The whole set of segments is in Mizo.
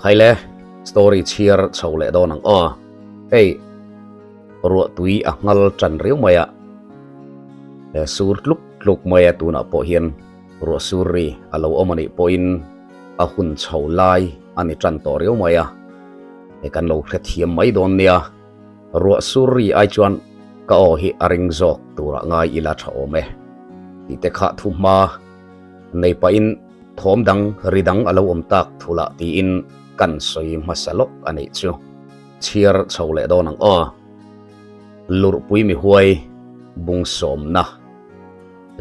Khaile story chhiar chho leh dawn ang aw. Hei ruah tui a nghal tan riau mai a, sur tluk tluk mai a tunah pawh hian ruah sur ri a lo awm a nih pawhin a hun chho lai a ni tan tawh riau mai a, hei kan lo hrethiam mai dawn nia. Ruah sur ri ai chuan ka aw hi a ring zawk turah ngai ila tha awm e tih te kha thu hma nei pahin thawm dang ri dang a lo awm tak thulah tiin kan sawi hmasa lawk a nih chu. Chhiar chho leh dawn ang aw. Lurhpui mi huai bung sawmna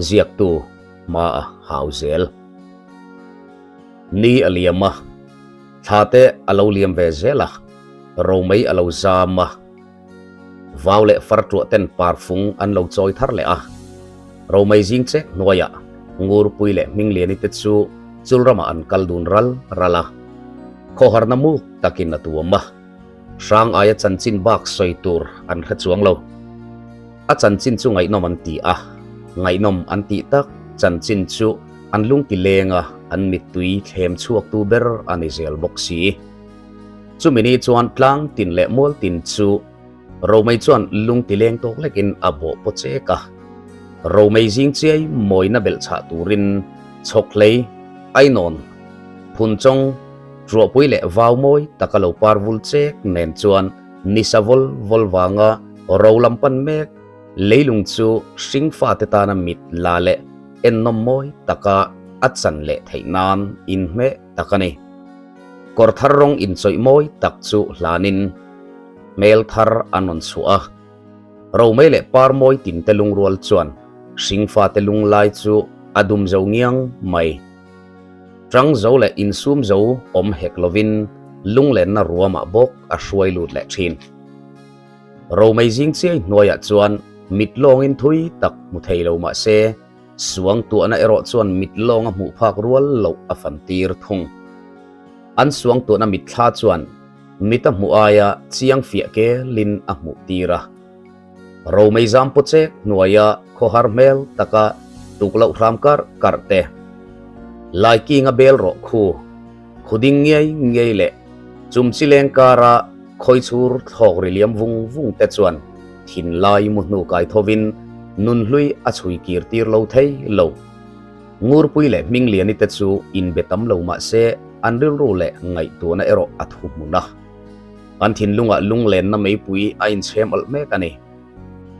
ziaktu hma a hau zel. Ni a liam a, thla te a lo liam ve zel a, romei a lo zam a, vau leh far tuah ten parfung an lo chawi thar leh a. Romei zing chek hnuaiah Ngurpui leh Hmingliani te chu chul ramah an kal dun ral ral a, khawharna muk takin a tuam a, hrang aia chanchin bak sawi tur an hre chuang lo. A chanchin chu ngaihnawm an ti a, ngaihnawm an tih tak chanchin chu an lungti leng a, an mittui thlem chhuaktu ber a ni zel bawk si. Chumi ni chuan tlang tin leh mual tin chu Romei chuan lungti leng tawk lekin a bawh paw chek a. Romei zing chiai mawina belh chhah turin chhawkhlei, ainawn, phunchawng, ruahpui leh vau mawi taka lo par vul chek nen chuan nisa vawl vawl vanga ro lam pan mek leilung chu hring fate tana mit la leh ennawm mawi taka a chan leh theih nan inhmeh tak a ni. Kawr thar rawng inchawih mawi tak chu hlanin hmel thar an rawn chhuah a. Romei leh par mawi tinte lungrual chuan hring fate lunglai chu a dum zo ngiang mai. Tang zo leh insum zo awm hek lovin lunglenna ruamah bawk a hruai lut leh thin. Romei zing chiai hnuaiah chuan mit lawngin thui tak hmu thei lo mah se, suang tuahna erawh chuan mit lawnga hmuh phak rual loh a fan tir thung. An suang tuahna mitthla chuan mit a hmuh aia chiang fiah kelin a hmuh tir a. Romei zam paw chek hnuaia khawhar hmel taka tuk loh hram karh karh te, Laikinga bel rawh khu, khuding ngei ngei leh chumchi leng kara khawichhur thlawk ri liam vung vung te chuan thinlai mu hnu kai thovin nunhlui a chhui kir tir lo thei lo. Ngurpui leh Hmingliani te chu inbe tam lo mah se an rilru leh ngaihtuahna erawh a thu hmun a. An thinlungah lunglenna meipui a inchhem alh mek a ni.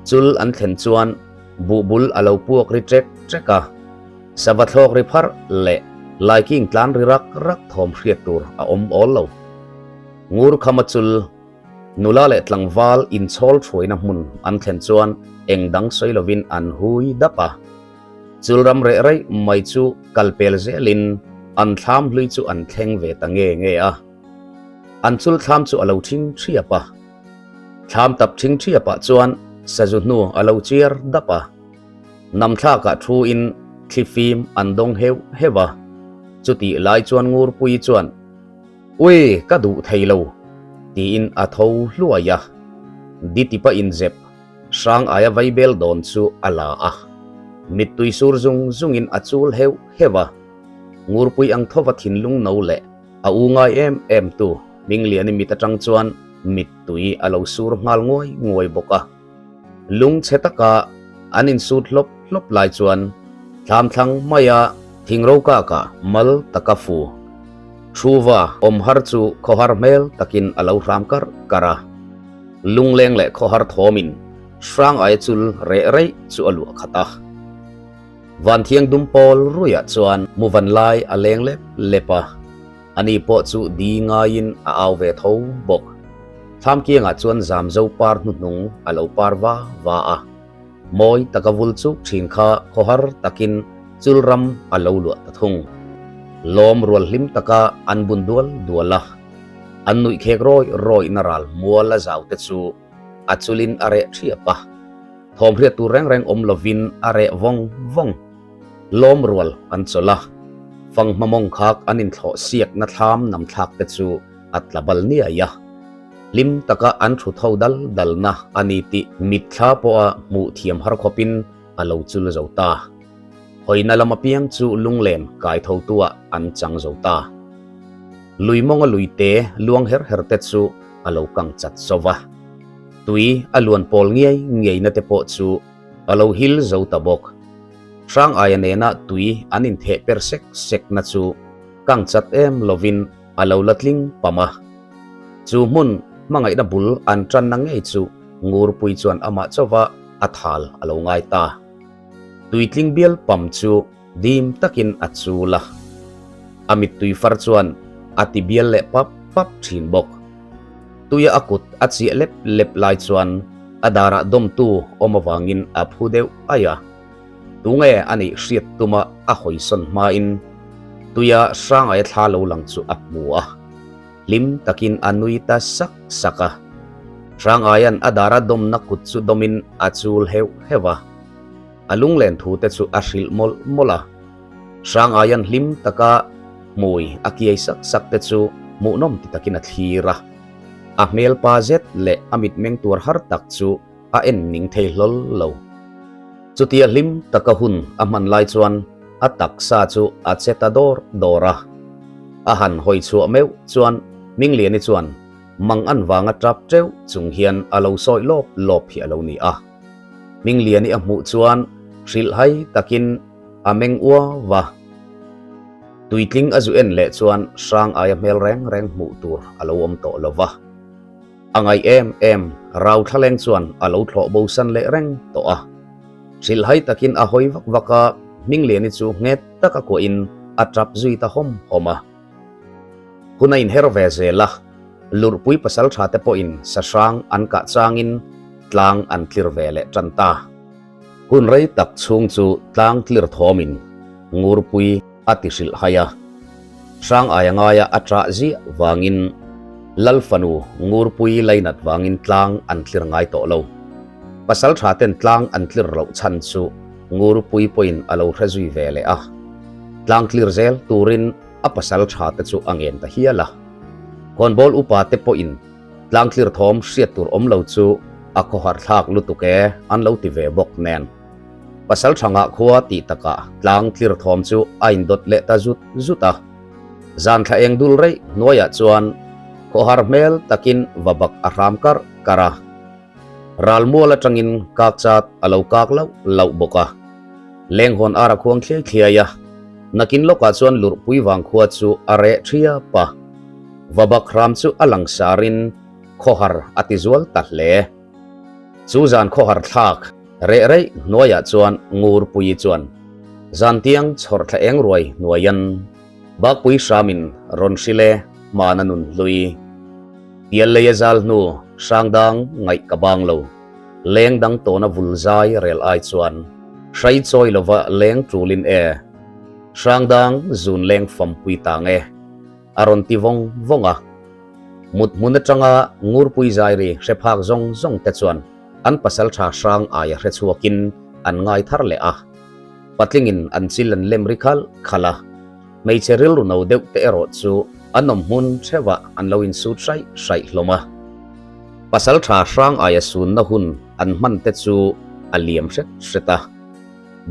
Chul an thlen chuan buhbul a lo puak ri ṭek ṭek a, sava thlawk ri pharh leh laiking tlan ri rak rak thawm hriat tur a awm awl lo. Ngur khama chul nula leh tlangval inchhawl thuaina hmun an thlen chuan eng dang sawi lovin an hui dap a. Chul ram reh raih mai chu kal pel zelin an thlam hlui chu an thleng ve ta nge nge a. An chul thlam chu a lo thing thiap a. Thlam tap thing thiapah chuan sazu hnu a lo chiar dap a. Nam thlakah thu in thli fim an dawng heuh heuh a. Chutih lai chuan Ngurpuii chuan, Ui, ka duh thei lo, tiin a tho hluai a. Ditipa inzep hrang aia vaibel dawn chu a la a. Mittui sur zung zungin a chul heuh heuh a. Ngurpui ang thova thinlung no leh A u ngai em em tu Hmingliani mit atang chuan mittui a lo sur nghal nguai nguai bawk a. Lung chhe taka an insut hlawp hlawp lai chuan thlam thlang maia thing ro kaka mal taka fu Thuva awm har chu khawhar hmel takin a lo hram karh karh a. Lungleng leh khawhar thawmin hrang aia chul reh reih chu a luah khat a. Vanthiang dum pawl ruiah chuan mu van lai a leng lep lep a, ani pawh chu di ngaiin a au ve tho bawk. Thlam kiangah chuan zamzo par hnuhnung a lo par va va a, mawi taka vul chuk thin kha khawhar takin chul ram a lo luah ta thung. Lawm rual hlim taka an bun dual dual a, an nuih khek rawi rawihna ral mual a zau te chu a chulin a reh thiap a. Thawm hriat tur reng reng awm lovin a reh vawng vawng. Lawm rual an chawlh a, fanghma mawng khak an inthlawh siakna thlam nam thlak te chu a tla bal niai a. Hlim taka an thu tho dal dalna a ni tih mitthla pawha hmuh thiam har khawpin a lo chul zo ta. Hawina lam apiang chu lunglen kai thotuah an chang zo ta. Lui mawnga luite luang her her te chu a lo kang chat zo va. Tui a luan pawl ngiai ngiaina te pawh chu a lo hil zo ta bawk. Hrang aia nena tui an intheh per sek sekna chu kang chat em lovin a lo la tling pam a. Chu hmun hmangaihna bul an tanna ngei chu Ngurpui chuan amah chauva a thal a lo ngai ta. Tuitling bial pam chu dim takin a chul a, a mittui far chuan a ti bial leh pap pap thin bawk. Tuia a kut a chiah lep lep lai chuan a darah dawmtu awm avangin a phu deuh aih a. Tunge a nih hriat tuma a hawisawn hmain tuia Hrangaia thla lo lang chu a hmu a, hlim takin a nui ta sak sak a. Hrangaia'n a dara dawmna kut chu dawmin a chul heuh heuh a. A lunglen thu te chu a hrilh mawlh mawlh a, Hrangaia'n hlim taka hmui a kiai sak sak te chu hmuhnawm ti takin a thlir a. A hmel pa zet leh a mitmeng tuar har tak chu a en ning thei hlawl lo. Chutia hlim taka hun a hman lai chuan a taksa chu a che ta dawr dawr a. A han hawi chhuah meuh chuan Hmingliani chuan mang an vanga tap teuh chung hian a lo sawi lawp lawp hi a lo ni a. Hmingliani a hmuh chuan hrilhhai takin a meng uau va. Tuitling a zu en leh chuan hrang aia hmel reng reng hmuh tur a lo awm tawh lo va. A ngaih em em rau thlaleng chuan a lo thlawh bo san leh reng tawh a. Hrilhhai takin a hawi vak vak a, Hmingliani chu nghet taka kuahin a tap zui ta hawm hawm a. Hun a inher ve zel a, Lurhpui pasaltha te pawhin sahrang an kah changin tlang an tlir ve leh tan ta. Hun rei tak chhung chu tlang tlir thawmin Ngurpui a ti hrilh hai a. Hrang aia ngaia a ṭah ziah vangin Lal fanu Ngurpui lainat vangin tlang an tlir ngai tawh lo. Pasaltha ten tlang an tlir loh chhan chu Ngurpui pawhin a lo hre zui ve leh a. Tlang tlir zel turin a pasaltha te chu a ngen ta hial a. Khawnbawl upa te pawhin tlangtlir thawm hriat tur awm lo chu a khawhar thlak lutuk e an lo ti ve bawk nen. Pasal tha ngah khua tih takah tlangtlir thawm chu a indawt leh ta zut zut a. Zan thla eng dul reih hnuaiah chuan khawhar hmel takin va bak a hram karh karh a. Ralmual atangin kak chat a lo kak lauh lauh bawk a. Lenghawn ar a khuang thliai thliai a, nakin lawkah chuan lurhpui vang khua chu a reh thiap a. Vabak hram chu a langsarin khawhar a ti zual ta hle. Chu zan khawhar thlak reh reih hnuaiah chuan Ngurpuii chuan zantiang chhawrh thla eng ruai hnuaian Bakpui hramin rawn hrilh e hmana nun hlui. Pial lei a zal hnu hrang dang ngaih ka bang lo. Leng dang tawna vul zai rel ai chuan hrai chawi lova leng tulin e. Hrang dang zun leng fampui tang e. A rawn ti vawng vawng a. Mut hmun atanga Ngurpui zai ri hre phak zawng zawng te chuan an pasaltha hrang aia hre chhuakin an ngai thar leh a. Patlingin an chil an lem ri khalh khalh a, hmeichhe rilru no deuh te erawh chu an awm hmun theuhah an lo insut hraih hraih hlawm a. Pasaltha hrang aia sunna hun an hman te chu a liam hret hret a.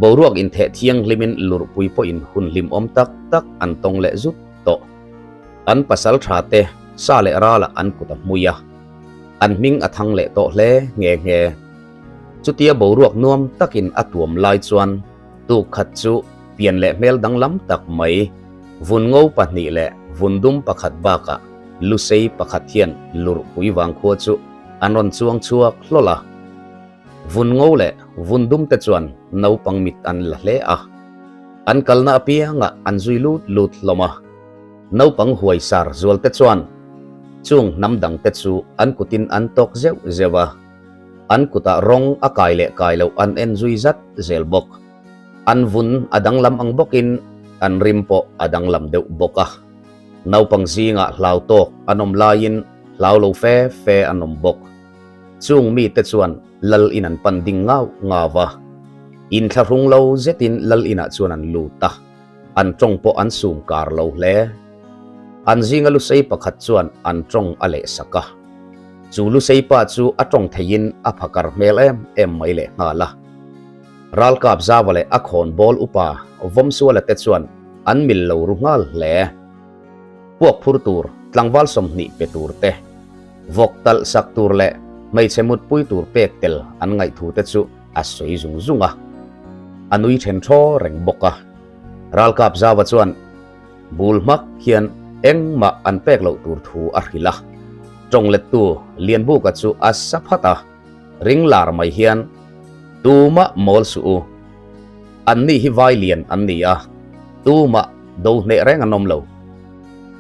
Boruak intheh thianghlimin lurhpui pawhin hun hlimawm tak tak an tawng leh zut tawh. An pasaltha te sa leh ralah an kut a hmui a, an hming a thang leh tawh hle nghe nghe. Chutia boruak nuam takin a tuam lai chuan tuk khat chu pian leh hmel danglam tak mai, vun ngo pahnih leh vun dum pakhat bakah lusei pakhat hian lurhpui vangkhua chu an rawn chuang chhuak hlawl a. Vun ngo leh vun dum te chuan naupang mit an la hle a, an kalna apiangah an zui lut lut hlawm a. Naupang huaisar zual te chuan chung hnam dang te chu an kutin an tawk zeuh zeuh a. An kutah rawng a kai leh kai loh an en zui zat zel bawk. An vun a danglam ang bawkin an rim pawh a danglam deuh bawk a. Naupang zingah hlau tawk an awm laiin hlau lo fe fe an awm bawk. Chung mite chuan lal in an pan ding ngau ngau a. Inthlahrung lo zetin lal inah chuan an lut a. An tawng pawh an sum kar lo hle. An zinga lusei pakhat chuan an tawng a lehsak a. Chu lusei pa chu a tawng theiin a phakar hmel em em mai leh nghal a. Ralkap Zava leh a khawn bawl upa Vawmsuala te chuan an mil lo ru nghal hle. Puak phur tur tlangval 20 pe tur te, vawk talh sak tur leh hmeichhe mutpui tur pek tel an ngaih thu te chu a sawi zung zung a. A nui then thaw reng bawk a. Ralkap Zava chuan bul hmak hian engmah an pek loh tur thu a hrilh a. Tawng lettu Lianbuka chu a sa phat a, ring lar mai hian, Tumah mawl suh u. An ni hi vai lian an ni a, tumah do hneh reng an awm lo.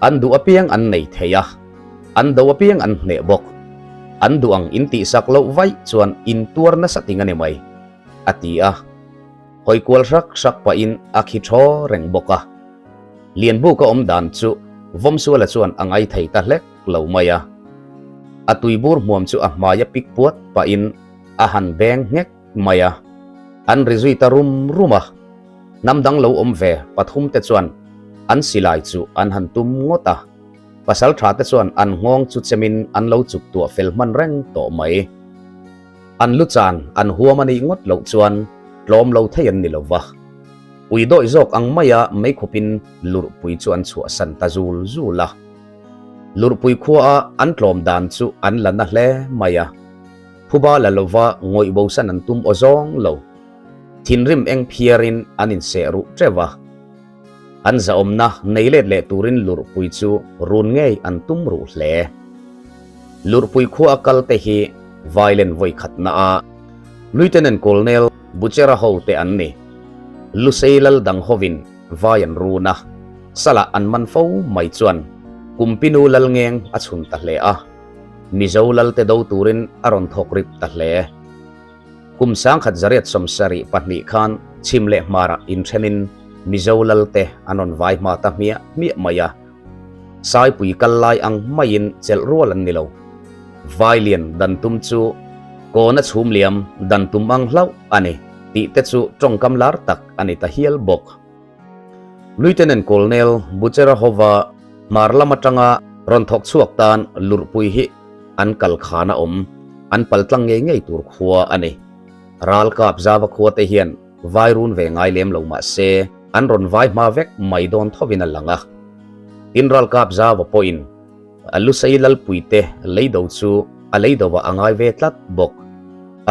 An duh apiang an nei thei a, an do apiang an hneh bawk. An duh ang in tihsak loh vaih chuan in tuar nasa ting a ni mai, a ti a. Hawi kual hrak hrak pahin a khi thaw reng bawk a. Lianbuka awm dan chu Vawmsuala chuan a ngai thei ta hlek lo mai a. A tuibur hmuam chu a hmaia pik puat pahin a han beng nghek mai a. An ri zui ta rum rum a. Hnam dang lo awm ve pathum te chuan an silai chu an han tum ngawt a. Pasal tha te chuan an nghawng chu chemin an lo chuk tuah fel hman reng tawh mai. An lu chan an huam a nih ngawt loh chuan tlawm lo thei an ni lo va. Ui dawih zawk ang maia meikhupin lurhpui chu an chhuahsan ta zul zul a. Lurhpui khuaa an tlawm dan chu an la na hle mai a. Phuba la lova ngawih bosan an tum aw zawng lo. Thinrim eng phiarin an inseh ruh teuh a. An zahawmna nei let leh turin lurhpui chu run ngei an tum ruh hle. Lurhpui khua a kal te hi Vailen vawi khatna a Lieutenant Colonel Buchera ho te an ni. Lusei lal dang hovin vai an run a, salah an man fo mai chuan Kumpinu lal ngeng a chhun ta hle a, Mizo lal te do turin a rawn thawk rip ta hle. Kum 1772 khan chhim leh hmarah inthenin Mizo lalte an rawn vai hma ta hmiah hmiah mai a. Saipui kal lai ang maiin chelh rual an ni lo. Vailian dan tum chu kawna chhum liam dan tum ang hlauh a ni tih te chu tawngkam lar tak a ni ta hial bawk. Lieutenant Colonel Bucherahova hmar lam atanga rawn thawk chhuak tan lurhpui hi an kal khan a awm, an pal tlang ngei ngei tur khua a ni. Ralkap Zava khua te hian vai run ve ngai lem lo mah se an rawn vai hma vek mai dawn thovin a lang a. Tin Ralkap Zava pawhin a Lusei Lalpui te leido chu a leido ah a ngai ve tlat bawk.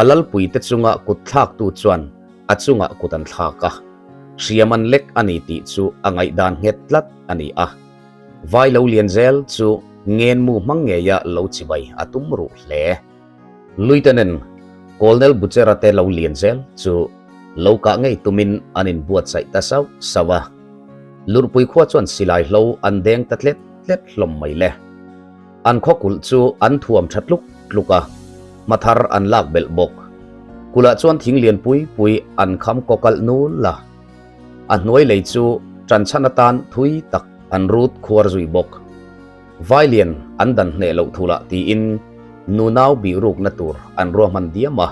A Lalpui te chunga kut thlaktu chuan a chungah kut an thlak a, hriam an lek a ni tih chu a ngaihdan nghet tlat a ni a. Vai lo lian zel chu ngenmu hmang ngeia lo chibai a tum ruh hle. Lieutenant Colonel Butcher-a te lo lian zel chu lo kah ngei tumin an inbuatsaih ta sauh sauh a. Lurhpui khua chuan silai hlo an deng ta tlet tlet hlawm mai le. An khaw kulh chu an thuam tha tluk tluk a, hma thar an lak belh bawk. Kulhah chuan thing lian pui pui an kham kaw kalh nul a, a hnuai lei chu tan chhan atan thui tak an rut khuar zui bawk. Vailian an dan hneh loh thulah tiin nunau bih rukna tur an ruahman diam a.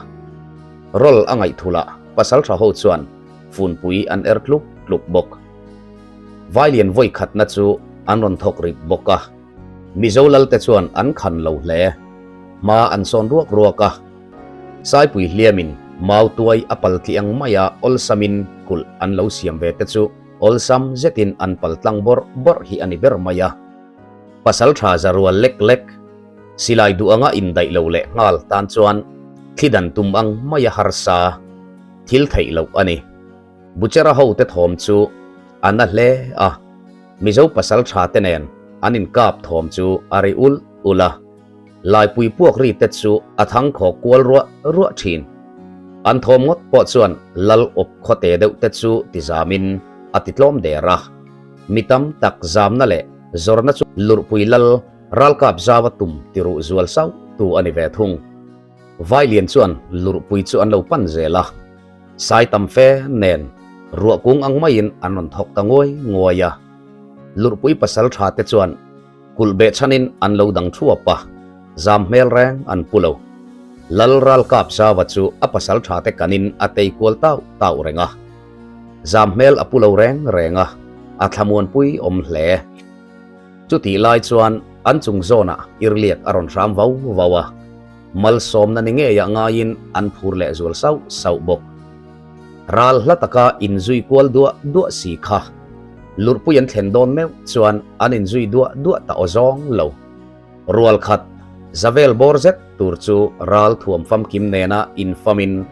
Rawl a ngaih thulah pasaltha ho chuan funpui an er tluk tluk bawk. Vailian vawi khatna chu an rawn thawk rip bawk a. Mizo lalte chuan an khan lo hle. Hma an sawn ruak ruak a. Saipui hliamin mau tuai a pal tli ang maia awlsamin kulh an lo siam ve te chu awlsam zetin an pal tlang bawrh bawrh hi a ni ber mai a. Pasal tha za rual lek lek, silai duh anga indaih lo leh nghal tan chuan thli dan tum ang maia harsa thil theih loh a ni. Buchera hote thawm chu a na hle a. Mizo pasal tha te nen an inkap thawm chu a ri ul ul a, Laipui puak ri te chu a thang khaw kual ruah ruah thin. An thawm ngawt pawh chuan lal awp khawte deuh te chu ti zamin a ti tlawm der a. Mi tam tak zamna leh zawrna chu lurhpui lal ralkap zau a tum ti ruh zual sauh tu a ni ve thung. Vailian chuan lurhpui chu an lo pan zel a. Sai tam fe nen ruah kung ang maiin an rawn thawk ta nguai nguai a. Lurhpui pasal tha te chuan kulh beh chhanin an lo dang thuap a, zam hmel reng an pu lo. Lal Ralkap Zava chu a pasal tha te kanin a tei kual tauh tauh reng a. Zam hmel a pu lo reng reng a, a thlamuanpui awm hle. Chutih lai chuan an chung zawnah irliak a rawn hram vau vau a. Malsawmna ni ngeiah ngaiin an phur leh zual sauh sauh bawk. Ral hla taka inzui kual duah duah si kha. Lurhpui an thlen dawn meuh chuan an inzui duah duah ta aw zawng lo. Rual khat zavel bawr zet tur chu ral thuam famkim nena infamin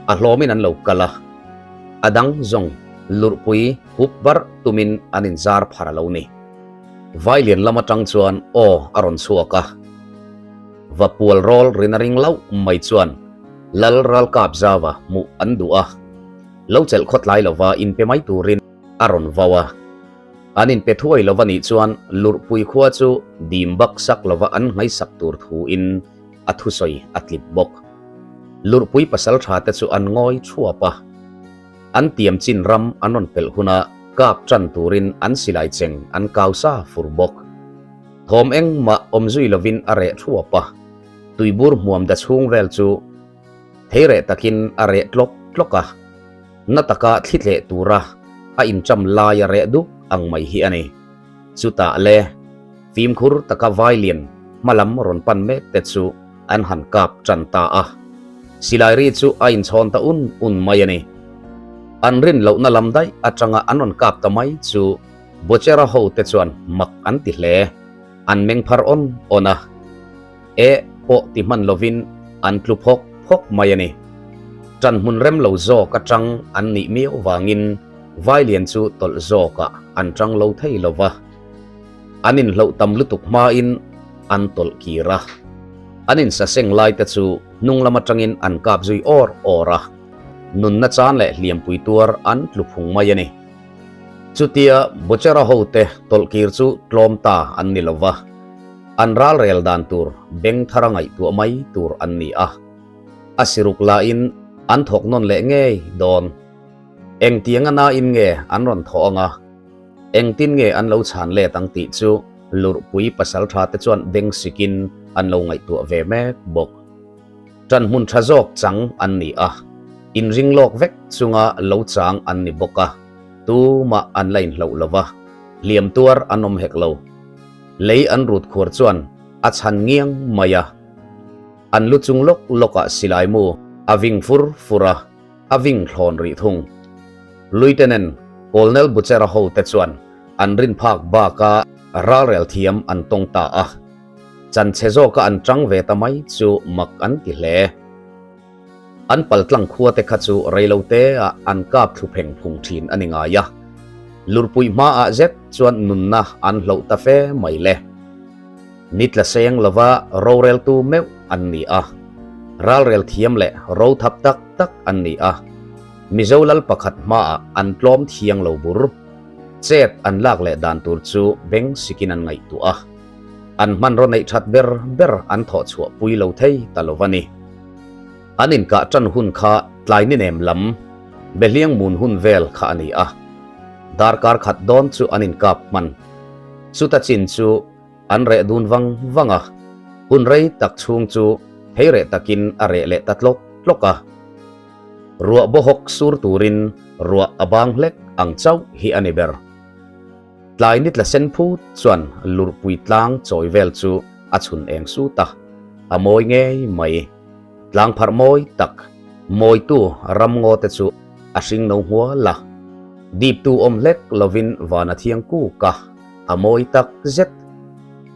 a hlawmin an lo kal a, a dang zawng lurhpui hup barh tumin an inzar phar a lo ni. Vailian lam atang chuan aw a rawn chhuak a, va pual rawl rina ring lauh mai chuan Lal Ralkap Zava hmuh an duh a, lo chelh khawtlai lova inpe mai turin a rawn vau a. An inpe thuai lova nih chuan Lurhpui khua chu dim bak sak lova an ngaihsak tur thuin a thusawi a tlip bawk. Lurhpui pasaltha te chu an ngawi thuap a. An tiam chin ram an rawn pelh huna kap tan turin an silai cheng an kau sa fur bawk. Thawm engmah awm zui lovin a reh thuap a. Tuibur hmuam da chhung vel chu thei reh takin a reh tlawk tlawk a. Na taka thli tleh tura a inṭam lai a reh duk ang mai hi a ni. Chutah le, fimkhur taka vailian hmalam rawn pan mek te chu an han kap ṭan ta a. Silai ri chu a inchhawn ta un un mai a ni. An rin lohna lam daih aṭanga an rawn kap ta mai chu Bochera ho te chuan mak an ti hle. An meng phar awn awn a. E pawh ti hman lovin an tlu phawk phawk mai a ni. Ṭan hmun rem lo zawk aṭang an nih miau vangin Vailian chu tawlh zawkah an ṭang lo thei lo va. An inhloh tam lutuk hmain an tawlh kir a. An insaseng lai te chu hnung lam aṭangin an kap zui awr awr a. Nunna chan leh hliampui tuar an tlu phung mai a ni. Chutia Bochera hote tawlh kir chu tlawm ta an ni lo va. An ralrel dan tur beng thara ngaihtuah mai tur an ni a. A siruk lahin an thawk nawn leh ngei dawn. Engtiang a nain nge an rawn thawh ang a, engtin nge an lo chhan let ang tih chu Lurhpui pasaltha te chuan beng sikin an lo ngaihtuah ve mek bawk. Ṭan hmun ṭha zawk chang an ni a, inring lawk vek chunga lo chang an ni bawk a, tumah an la inhloh lo va, hliam tuar an awm hek lo. Lei an rut khuar chuan a chhan ngiang mai a. An lu chung lawk lawkah silai mu a ving fur fur a, a ving thlawn rih thung. Lieutenant Colonel Butcher-a hote chuan an rin phak baka ralrel thiam an tawng ta a. Chanchhe zawka an tang ve ta mai chu mak an ti hle. An paltlang khua te kha chu reilote ah an kap thlu pheng phung thin a ni ngai a. Lurpui hma ah zet chuan nunna an hloh ta fe mai le. Ni tla seng lova roreltu meuh an ni a. Ralrel thiam leh ro thap tak tak an ni a. Mizo lal pakhat hma ah an tlawm thiang lo bur. Chet an lak leh dan tur chu beng sikin an ngaihtuah a. An hmanraw neih that ber ber an thawh chhuah pui lo thei ta lo a ni. An inkah tan hun kha tlai ni nem lam Behliang mun hun vel kha a ni a. Darkar khat dawn chu an inkap hman. Chuta chin chu an reh dun vang vang a, hun rei tak chhung chu thei reh takin a reh leh ta tlawk tlawk a. Ruah bawhawk sur turin ruah a bang hlek ang chauh hi a ni ber. Tlai ni tla sen phut chuan lurhpui tlang chawi vel chu a chhun eng sut a, a mawi ngei mai. Tlang pharh mawi tak, mawitu ramngaw te chu a hring no nghual a. Diptu awm hlek lovin van a thiang kuk a, a mawi tak zet.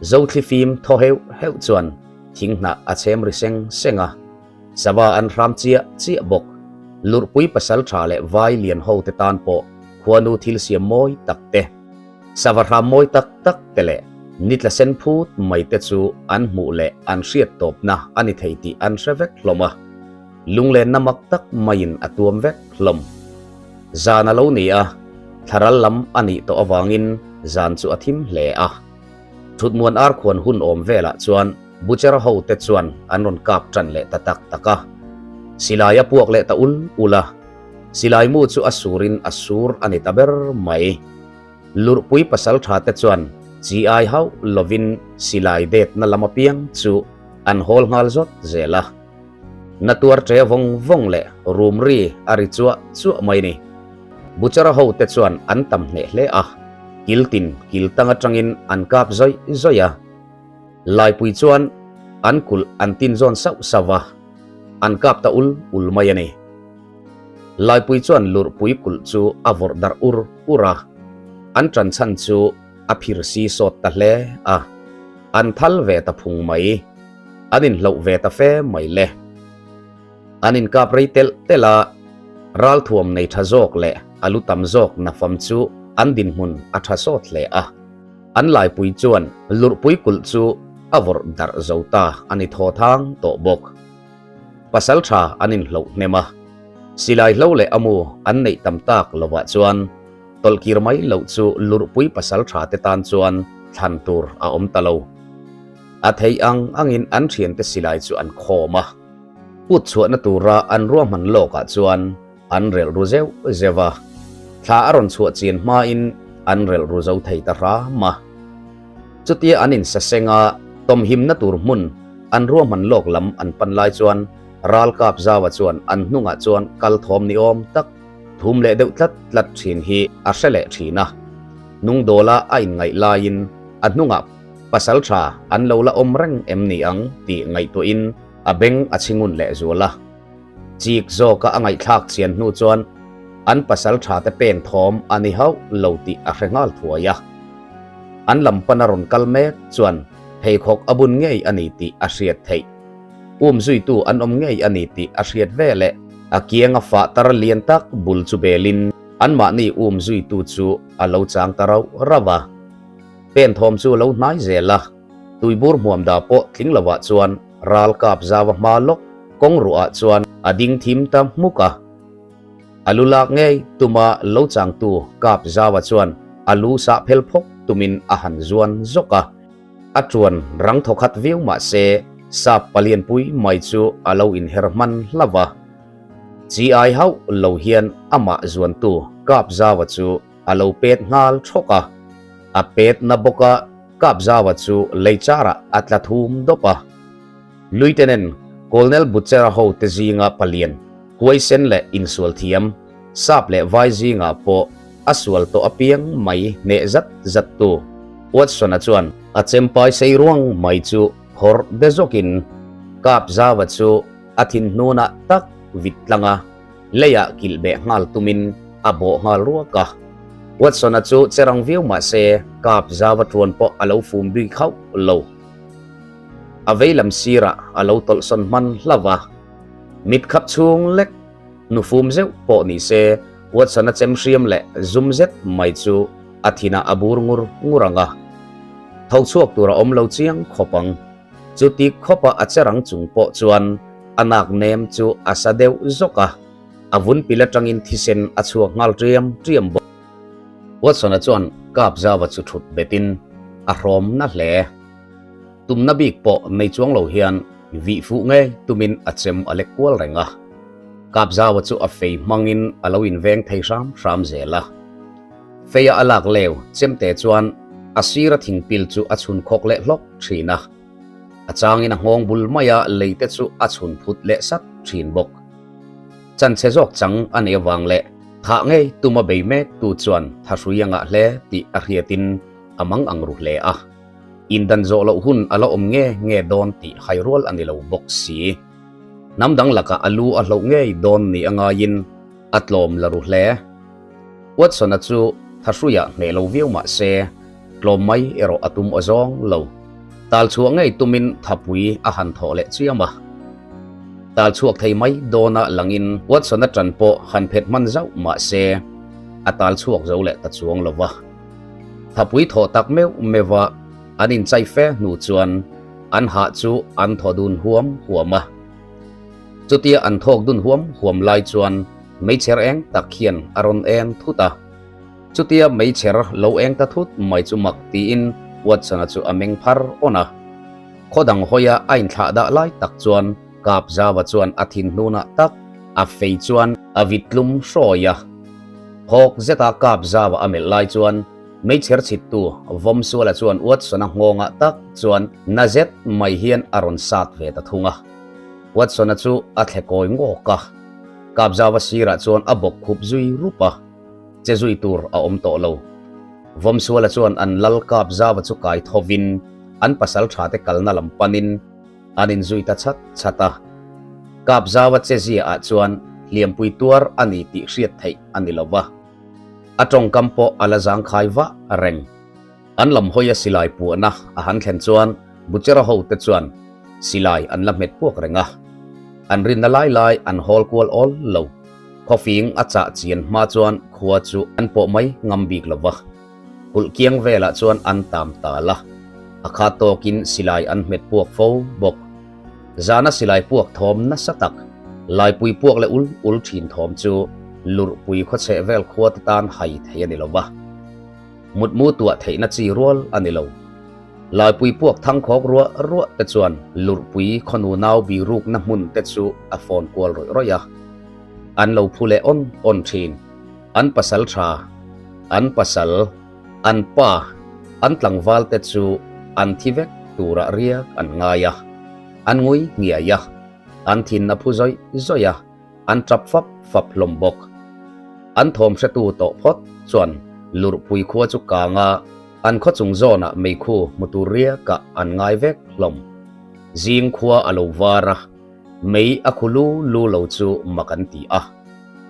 Zothli fim thaw heuh heuh chuan thing hnah a chhem ri seng seng a, sava an hram chiah chiah bawk. Lurhpui pasal tha leh vai lian ho te tan pawh Khuanu thil siam mawi tak te, sava hram mawi tak tak te leh nitla sen phut mai te chu an hmuh leh an hriat tawpna a ni thei tih an hre vek hlawm a, lunglenna mak tak maiin a tuam vek hlawm. Zan a lo ni a, thlaral lam a nih tawh avangin zan chu a thim hle a. Thutmuan arkhuan hun awm velah chuan Butcher ho te chuan an rawn kap tan leh ta tak tak a, silai a puak leh ta ul ul a. Silai mu chu a surin a sur a ni ta ber mai. Lurhpui pasal tha te chuan chi ai hauh lovin silai detna lam apiang chu an hawl nghal zawt zel a. Na tuar che vawng vawng leh rum ri a ri chuah chuah mai ni. Butcher ho te chuan an tam hneh hle a, kil tin kil tang atangin an kap zawih zawih a. Laipui chuan an kulh an tin zawn sauh sauh va, an kap ta ul ul mai a ni. Laipui chuan lurhpui kulh chu a vawrh darh ur ur a. An ṭan chhan chu a phir si sawt ta hle a, an thal ve ta phung mai. An inhloh ve ta fe mai le. An inkap rei telh telh a, ralthuam nei tha zawk leh a lu tam zawk nafam chu an dinhmun a tha sawt hle a. An laipui chuan lurhpui kulh chu a vawrh darh zo ta a ni thaw thang tawh bawk. Pasal tha an inhloh hnem a, silai hlo leh a mu an neih tam tak lovah chuan tawlhkir mai loh chu lurhpui pasal tha te tan chuan thlan tur a awm ta lo. A theih ang angin an thiante silai chu an khawm a. Put chhuahna tura an ruahman lawkah chuan an relh ru zeuh zeuh a, thla a rawn chhuah chian hmain an relh ru zo thei ta hram a. Chutia an insaseng a, tawmhimna tur hmun an ruahman lawk lam an pan lai chuan ralkap zaua chuan an hnungah chuan kal thawm ni awm tak thum leh deuh tlat tlat thin hi a hre leh thin a. Nungdawla a inngaih laiin a hnungah pasal tha an lo la awm reng em ni ang tih ngaihtuahin a beng a chhingun leh zual a. Chik zawka a ngaihthlak chian hnu chuan an pasal tha te pen thawm a ni hauh lo tih a hre nghal thuai a. An lam pan a rawn kal mek chuan pheikhawk a bun ngei a ni tih a hriat theih. Um zuitu an awm ngei a ni tih a hriat veleh a kianga fah tar lian tak bul chu belin anmahni um zuitu chu a lo chang ta rauh rauh a. Pen thawm chu a lo hnai zel a, tuibur hmuam da pawh tling lovah chuan ral kap zau a hma lawk kawng ruah chuan a ding thim ta hmuk a. A lu lak ngei tuma lo changtu kap zaua chuan a lu sah phel phawk tumin a han zuan zawk a. A tuan rang thawkhat viau mah se sap palianpui mai chu a lo inher hman hlauh a. Chi ai hauh lo hian amah zuantu kap zaua chu a lo pet nghal thawk a, a pet na bawk a, Kapzaua chu lei charah a tla thum dawp a. Lieutenant Colonel Butcher-a hote zinga palian, huaisen leh insual thiam, sap leh vai zingah pawh a sual tawh apiang mai hneh zat zat tu Watson-a chuan a chempai sei ruang mai chu phawrh de zawkin Kapzaua chu a thinhnunah tak vit tlang a. Leiah kilh beh nghal tumin a bawh nghal ruak a. Watson-a chu che rang viau mah se kap zauva tuan pawh a lo fum bik hauh lo. A vei lam sirah a lo tawlhsawn hman hlauh a. Mit khap chhung lek nu fum zeuh pawh ni se Watson-a chem hriam leh zum zet mai chu a thinah a bur ngur ngur ang a. Tho chhuak tur a awm lo chiang khawp ang. Chuti khawpa a che rang chung pawh chuan a nak nem chu a sa deuh zawk a, a vun pil atangin thisen a chhuak nghal ṭiam ṭiam bawk. Watson-a chuan Kapzava chu ṭhut betin a hrawm na hle. Tumna bik pawh nei chuang lo hian vih fuh ngei tumin a chem a lek kual reng a. Kapzava chu a fei hmangin a lo inveng thei hram hram zel a. Feia a lak leu chemte chuan a sira thingpil chu a chhun khawk leh hlawk thin a, a changin a nghawng bul maia leite chu a chhun phut leh sat thin bawk. Chanchhe zawk chang a nih avang leh thah ngei tuma bei mek tu chuan thahrui a ngah hle tih a hriatin a mang ang ru hle a, indan zawh loh hun a la awm nge nge dawn tih hai rual a ni lo bawk si. Hnam dang lakah a lu a hloh ngei dawn ni a ngaiin a tlawm la ru hle. Watson-a chu thahruiah hneh lo viau mah se, tlawm mai erawh a tum awzawng lo. Tal chhuah ngei tumin thapui a han thawh leh chiam a. Tal chhuak thei mai dawna langin Watson-a ṭan pawh han phet hman zauh mah se, a tal chhuak zo leh ta chuang lo va. Thapui thawh tak meuh meuha an inchai fe hnu chuan an hah chu an thaw dun huam huam a. Chutia an thawk dun huam huam lai chuan meichher eng tak hian a rawn eng thut a. Chutia meichher lo eng ta thut mai chu mak tiin Watson-a chu a meng phar awn a. Khaw dang hawia a inthlah dah lai tak chuan Kapzava chuan a thinhnunah tak a fei chuan a vit tlum hrawi a. Phawk zeta Kapzava a melh lai chuan meichher chhittu Vawmsuala chuan Watson-a nghawngah tak chuan na zet mai hian a rawn sat ve ta thung a. Watson-a chu a thle kawi ngawk a, Kapzava sirah chuan a bawk khup zui rup a, che zui tur a awm tawh lo. Vawmsuala chuan an lal Kapzava chu kai thovin an pasal thate kalna lam panin an inzui ta chat chat a. Kapzava che ziaah chuan hliampui tuar a ni tih hriat theih a ni lo va. A tawngkam pawh a la zangkhai vah reng. An lam hawia silai puahna a han thlen chuan Butchera hote chuan silai an la hmet puak reng a. An rinna lai lai an hawl kual awl lo. Khawfing a chah chian hma chuan khua chu an pawh mai ngam bik lo va. Kulh kiang velah chuan an tam tal a, a khat tawkin silai an hmet puak fo bawk. Zana silai puak thawm nasa tak, laipui puak leh ul ul thin thawm chu lurhpui khawchheh vel khua te tan hai thei a ni lo va. Mutmu tuah theihna chi rual a ni lo. Laipui puak thang khawk ruah ruah te chuan lurhpui khawnu nau birukna hmun te chu a fawn kual rawih rawih a. An lo phu leh awn awn thin. An pasal tha, an pasal, an pa, an tlangval te chu an thi vek turah riak an ngai a, an ngui ngiai a, an thin a phu zawih zawih a, an tap fap fap hlawm bawk. An thawm hretu tawh phawt chuan Lurhpui khua chu kang a, an khaw chung zawnah meikhu hmu tur riakah an ngai vek hlawm. Zing khua a lo var a, mei a khu lu lu lo chu mak an ti a.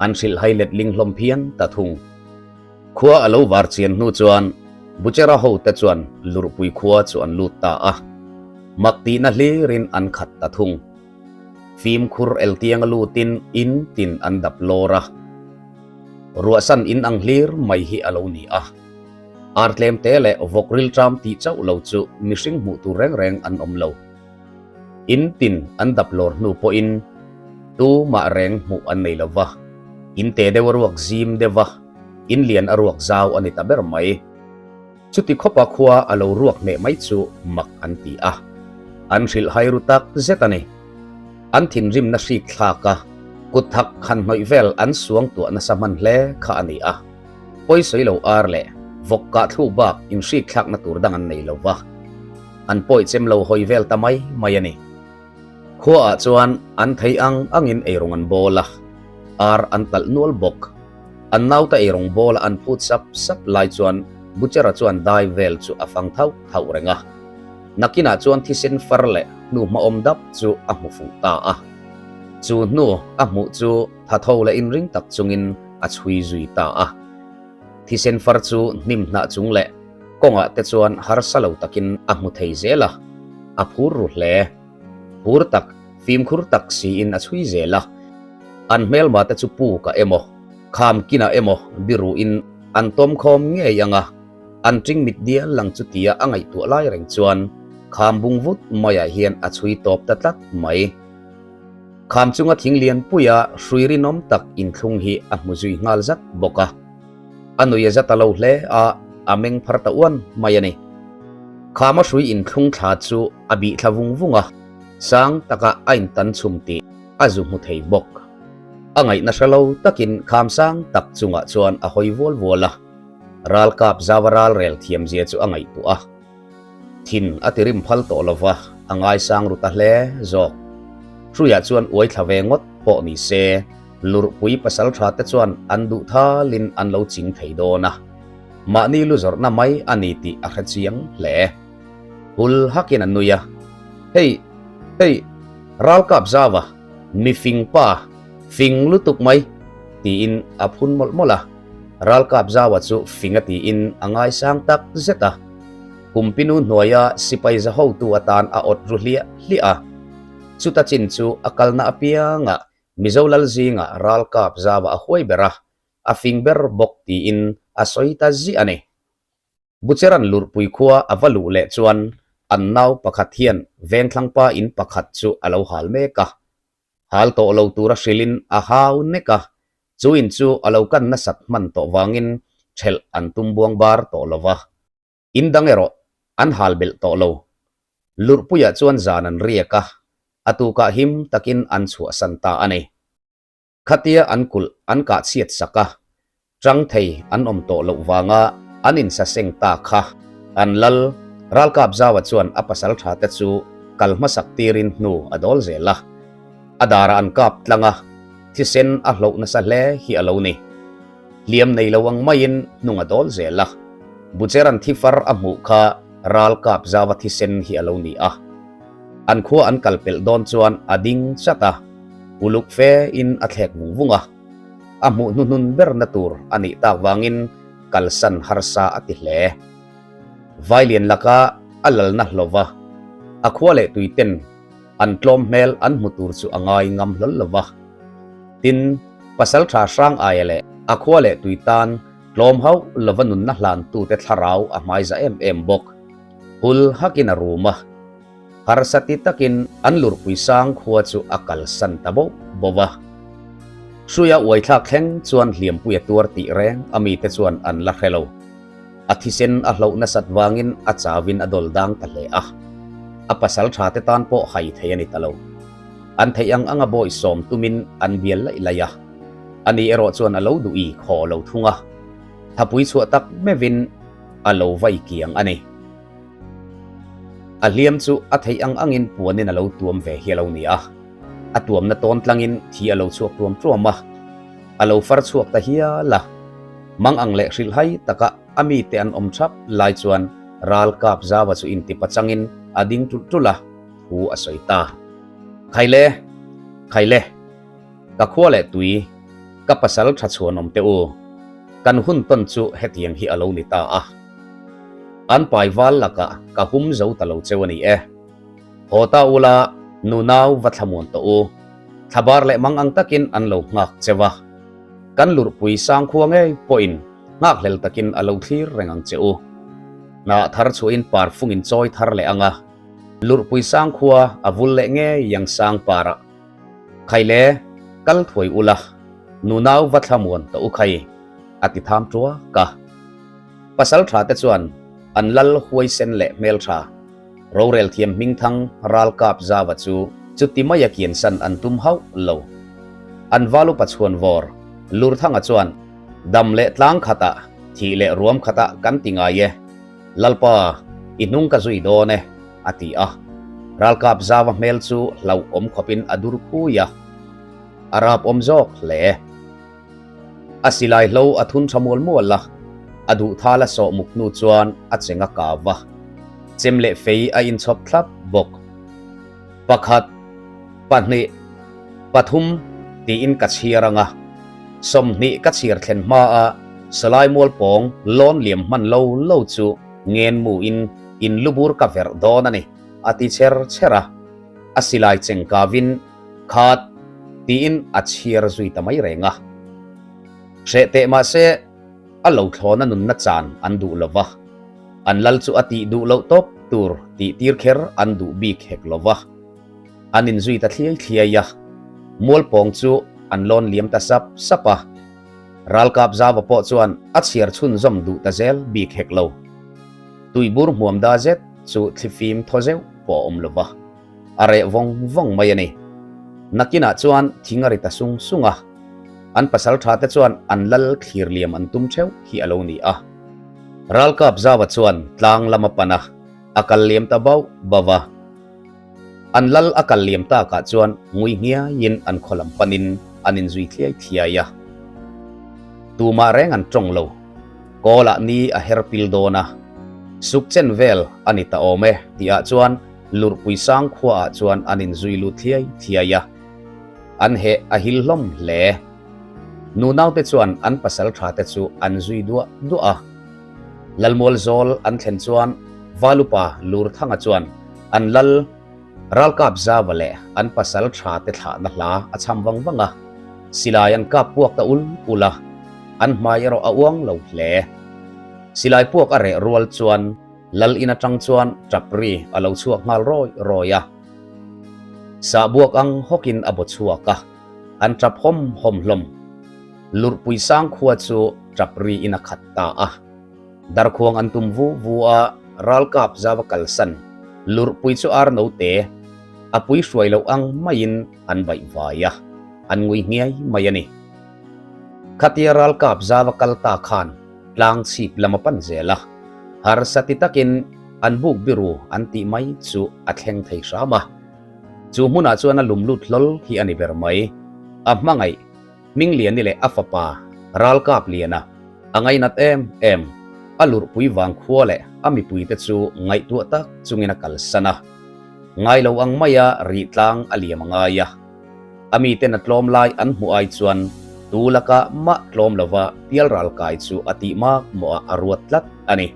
An hrilh hai letling hlawm phian ta thung. Khua a lo var chian hnu chuan Buchera hote chuan Lurhpui khua chu an lut ta a, mak tihna hlirin an khat ta thung. Fimkhur eltianga lutin in tin an dap lawr a, ruahsan in ang hlir mai hi a lo ni a. Ar tlemte leh vawk rilṭam tih chauh lo chu mihring hmuh tur reng reng an awm lo. In tin an dap lawr hnu pawhin tu mah reng hmuh an nei lo va, in te deuh a ruak zim deuh va, in lian a ruak zau a ni ta ber mai. Chuti khawpa khua a lo ruak hneh mai chu mak an ti a, an hrilh hai ru tak zet a ni. An thinrimna hrik thlak a, kut thak han hnawih vel an suang tuah nasa hman hle kha a ni a. Pawisawi lo ar leh vawk kah thlu bak inhrik thlakna tur dang an nei lo va. An pawi chem lo hawi vel ta mai mai a ni. Khuaah chuan an thei ang angin eirawng an bawl a, ar an talh nual bawk. An nauta eirawng bawla an phut sap sap lai chuan Butchera chuan dai vel chu a fang thauh thauh reng a. Nakinah chuan thisen far leh hnu hmaawm dap chu a hmu fuh ta a. Chu hnu a hmuh chu thatho leh inring tak chungin a chhui zui ta a. Thisen far chu hnim hnah chung leh kawngah te chuan harsa lo takin a hmu thei zel a, a phur ru hle. Phur tak, fimkhur tak siin a chhui zel a. An hmelma te chu puk ah emaw, kham kinah emaw biruhin an tawm khawm ngei ang a, an ṭing mit dial lang chu tia a ngaihtuah lai reng chuan kham bung vut maiah hian a chhui tawp ta tlat mai. Kham chunga thing lian puia hrui rinawm tak inthlung hi a hmu zui nghal zat bawk a. A nui a za ta lo hle a, a meng phar ta uan mai a ni. Khama hrui inthlung thla chu a bih thla vung vung a, sang taka a intan chhum tih a zu hmu thei bawk. A ngaihna hre lo takin kham sang tak chungah chuan a hawi vual vual a, ralkap zava ral rel thiamzia chu a ngaihtuah a. Thin a ti rim phal tawh lo va, a ngaisang ru ta hle zawk. Hruiah chuan uai thla ve ngawt pawh ni se, Lurhpui pasal tha te chuan an duh thalin an lo ching thei dawn a, mahni lu zawrhna mai a ni tih a hre chiang hle. Hul hakin a nui a, Hei, hei, ralkap zava, mi fing pa, fing lutuk mai, tiin a phun mawlh mawlh a. Ralkap zaua chu fing a tiin a ngaisang tak zet a, Kumpinu hnuaia sipai za hotu atan a awt ru hliah hliah a. Chuta chin chu a kalna apiangah Mizo lal zingah ralkap zava a huai ber a, a fing ber bawk tiin a sawi ta ziah a ni. Bucheran Lurhpui khua a va luh leh chuan an nau pakhat hian Vengthlangpa in pakhat chu a lo hal mek a. Hal tawh lo tura hrilhin a hau nek a, chu in chu a lo kan nasat hman tawh vangin thelh an tum buang bar tawh lo va. In dang erawh an hal belh tawh lo. Lurhpuiah chuan zan an riak a, a tukah him takin an chhuahsan ta a ni. Khatia an kulh an kah chhiat sak a, tang thei an awm tawh loh vanga an insaseng ta kha. An lal, Ralkap Zaua chuan a pasal tha te chu kal hmasak tirin hnu a dawl zel a. A darah an kap tlang a, thisen a hloh nasa hle hi a lo ni. Hliam nei lo ang maiin hnung a dawl zel a. Bucheran thi far a hmuh kha ral kap zava thisen hi a lo ni a. An khua an kal pelh dawn chuan a ding chat a, uluk fe in a thlek vung vung a. A hmuh hnuhnun berna tur a nih tak vangin kalsan harsa a ti hle. Vailian laka a lalna hlova a khua leh tuiten an tlawm hmel an hmu tur chu a ngai ngam hlawl lo va. Tin, pasaltha hrang aia leh a khua leh tui tan tlawm hauh lova nunna hlantute thlarau a hmaiza em em bawk. Hul hakin a rum a. Harsa ti takin an lurpui sang khua chu a kalsan ta bauh bauh a. Hruia uaithlak thleng chuan hliampui a tuar tih reng a mite chuan an la hre lo. A thisen a hloh nasat vangin a chauin a dawl dang ta hle a. A pasal tha te tan pawh hai thei a ni ta lo. An theih ang anga bawi sawm tumin an bial laih laih a. Ani erawh chuan a lo duh i khaw lo thung a. Thapui chhuah tak meuhin a lo vai kiang a ni. A hliam chu a theih ang angin puanin a lo tuam ve hi a lo ni a, a tuamna tawn tlangin thi a lo chhuak tuam tuam a, a lo far chhuak ta hial a. Mang ang leh hrilhhai taka a mite an awm thap lai chuan ral kap zava chu inti pachangin a ding tulh tulh a, thu a sawi ta. Khaile! Khaile! Ka khua leh tui, ka pasal tha chhuanawm teh u, kan hun tawn chu hetiang hi a lo ni ta a. An pai val lakah ka hum zo ta lo cheu a ni e. Haw ta ula, nunau va thlamuan tawh u. Thlabar leh mang ang takin an lo nghak cheu a. Kan lurhpui sangkhua ngei pawhin nghakhlel takin a lo thlir reng ang che u. Hnah thar chhuahin parfungin chawi thar leh ang a, lurhpui sangkhua a vul leh ngei ang sang parah. Khaile, kal thuai ula, nunau va thlamuan tawh u khai, a ti tham tuak a. Pasal tha te chuan an lal huaisen leh hmeltha, rorel thiam hmingthang ralkap zava chu chuti maia kiansan an tum hauh lo. An val upa chhuanvawr Lurthanga chuan, Dam leh tlang khatah, thih leh ruam khatah kan ti ngai e. Lalpa, i hnung ka zui dawn e, a ti a. Ralkap zava hmel chu hlauhawm khawpin a dur khui a, a rapawm zawk hle. A silai hlo a thun tha mual mual a, a duhthal a sawh muk hnu chuan a cheng a kau va, chem leh fei a inchhawp thlap bawk. Pakhat, pahnih, pathum tiin ka chhiar ang a, 20 ka chhiar thlen hmaa Salai Mualpawng lawn liam hman lo lo chu ngen muin in lubur ka verh dawn a ni, a ti cher cher a. A silai cheng kavin khat tiin a chhiar zui ta mai reng a. Hreh teh mahse a lo thlawna nunna chan an duh lo va. An lal chu a tih duh loh tawp tur tih tir kher an duh bik hek lo va. An inzui ta thliai thliai a, Mualpawng chu an lawn liam ta sap sap a. Ralkap zava pawh chuan a chhiar chhunzawm duh ta zel bik hek lo. Tuibur hmuam da zet chu thlifim thaw zeuh pawh a awm lo va, a reh vawng vawng mai a ni. Nakinah chuan thing a ri ta sung sung a, an pasal tha te chuan an lal thlir liam an tum theuh hi a lo ni a. Ralkap zava chuan tlang lam a pan a, a kal liam ta bauh bauh a. An lal a kal liam takah chuan ngui nghiaiin an khaw lam panin an inzui thliai thliai a. Tumah reng an tawng lo. Kawlah ni a her pil dawn a, suk chen vel a ni ta awm e tihah chuan Lurhpui sang khuaah chuan an inzui lut thliai thliai a. An heh a hil hlawm hle. Nunaute chuan an pasal tha te chu an zui duah duah a. Lalmual zawl an thlen chuan Valupa Lurthanga chuan an lal ralkap zava leh an pasal tha te thlahna hla a cham vang vang a. Silai an kap puak ta ul ul a, an hmai erawh a uang lo hle. Silai puak a reh rual chuan Lal in atang chuan tap ri a lo chhuak nghal rawi rawi a. Sahbuak ang hawkin a baw chhuak a. An tap hawm hawm hlawm. Lurhpui sang khua chu tap ri in a khat ta a. Darkhuang an tum vu vu a, ralkap zava kalsan Lurhpui chu ar note a pui hruai loh ang maiin an baih vai a, an ngui nghiai mai a ni. Khatia ralkap zava kal ta khan tlang chhip lam a pan zel a, harsa ti takin an buk biru an tih mai chu a thleng thei hram a. Chu hmunah chuan a lum lut hlawl hi a ni ber mai. A hmangaih, Hmingliani leh a fapa Ralkap Liana a ngainat em em. A lurhpui vang khua leh a mipuite chu ngaihtuah tak chungin a kalsan a. Ngai lo ang maia rih tlang a liam a ngai a. A miten a tlawm lai an hmuh ai chuan. Tu laka mah tlawm lova pialral kai chu a tih mak mawhah a ruat tlat a ni.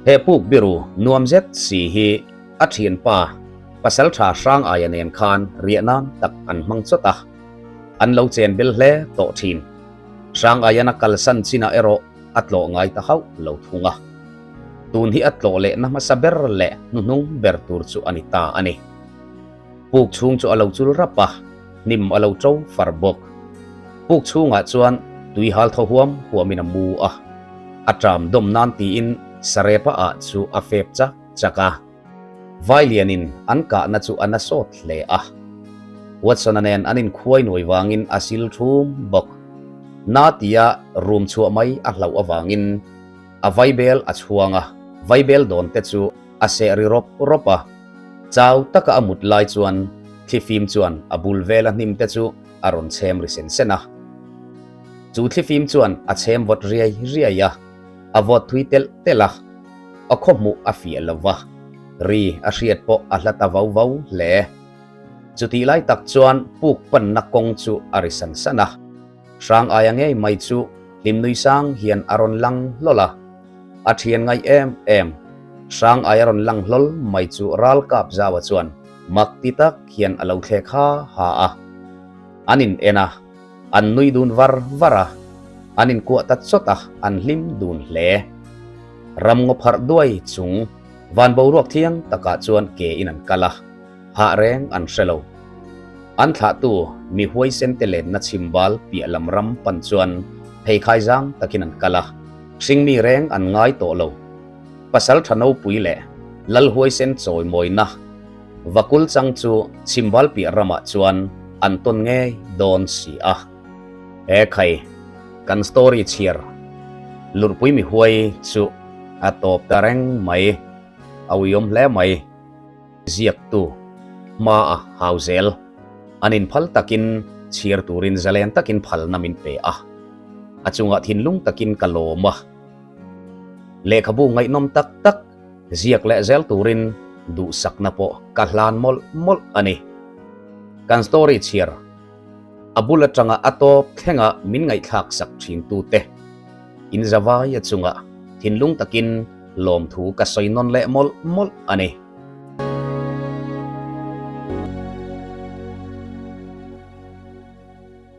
He puk biru nuam zet si hi a thianpa Pasaltha Hrangaia nen khan riah nan tak an hmang chawt a, an lo chen bel hle tawh thin. Hrangaian a kalsan chinah erawh a tlawh ngai ta hauh lo thung a. Tun hi a tlawh lehna hmasa ber leh hnuhnung ber tur chu a ni ta a ni. Puk chhung chu a lo chul rap a, hnim a lo to far bawk. Puk chhungah chuan tui hal thaw huam huamin a mu a, a ṭam dawm nan tiin sarepa ah chu a fep chak chak a. Vailianin an kahna chu a na sawt hle a. Watson-a nen an inkhuai nuai vangin a sil thum bawk. Na tia rum chhuah mai a hlauh avangin a vaibel a chhuang a, vaibel dawn te chu a seh ri rawp rawp a. Chau taka a mut lai chuan thlifim chuan a bul vela hnim te chu a rawn chhem ri sen sen a. Chu thlifim chuan a chhem vawt riai riai a, a vawt thui telh telh a. A khaw hmuh a fiah lo va, ri a hriat pawh a hla ta vau vau hle. Chutih lai tak chuan puk panna kawng chu a ri san san a. Hrang aia ngei mai chu hlimnui sang hian a rawn lang hlawl a. A thian ngai em em. Hrang aia rawn lang hlawl mai chu ral kap zaua chuan mak ti tak hian a lo thlek ha ha a. An in en a, an nui dun var var a, an inkuah ta chawt a, an hlim dun hle. Ram ngaw pharh duai chung van boruak thiang takah chuan ke in an kal a, hah reng an hre lo. An thlahtu mi huaisen te lenna chhimbal piah lam ram pan chuan pheikhai zang takin an kal a, hringmi reng an ngai tawh lo. Pasal tha nopui leh lal huaisen chawimawina vakul chang chu chhimbal piah ramah chuan an tawn ngei dawn si a. He khai kan story chhiar lurhpui mi huai chu a tawp ta reng mai, a uiawm hle mai. Ziaktu hma a hau zel. An inphal takin chhiar turin zalen takin phalna min pe a. A chungah thinlung takin ka lawm a. Lehkhabu ngaihnawm tak tak ziak leh zel turin duhsakna pawh ka hlan mawlh mawlh a ni. Kan story chhiar a bul atanga a tawp thlenga min ngaihthlak sak thintute inzavaia chungah thinlung takin lawmthu ka sawi nawn leh mawlh mawlh a ni.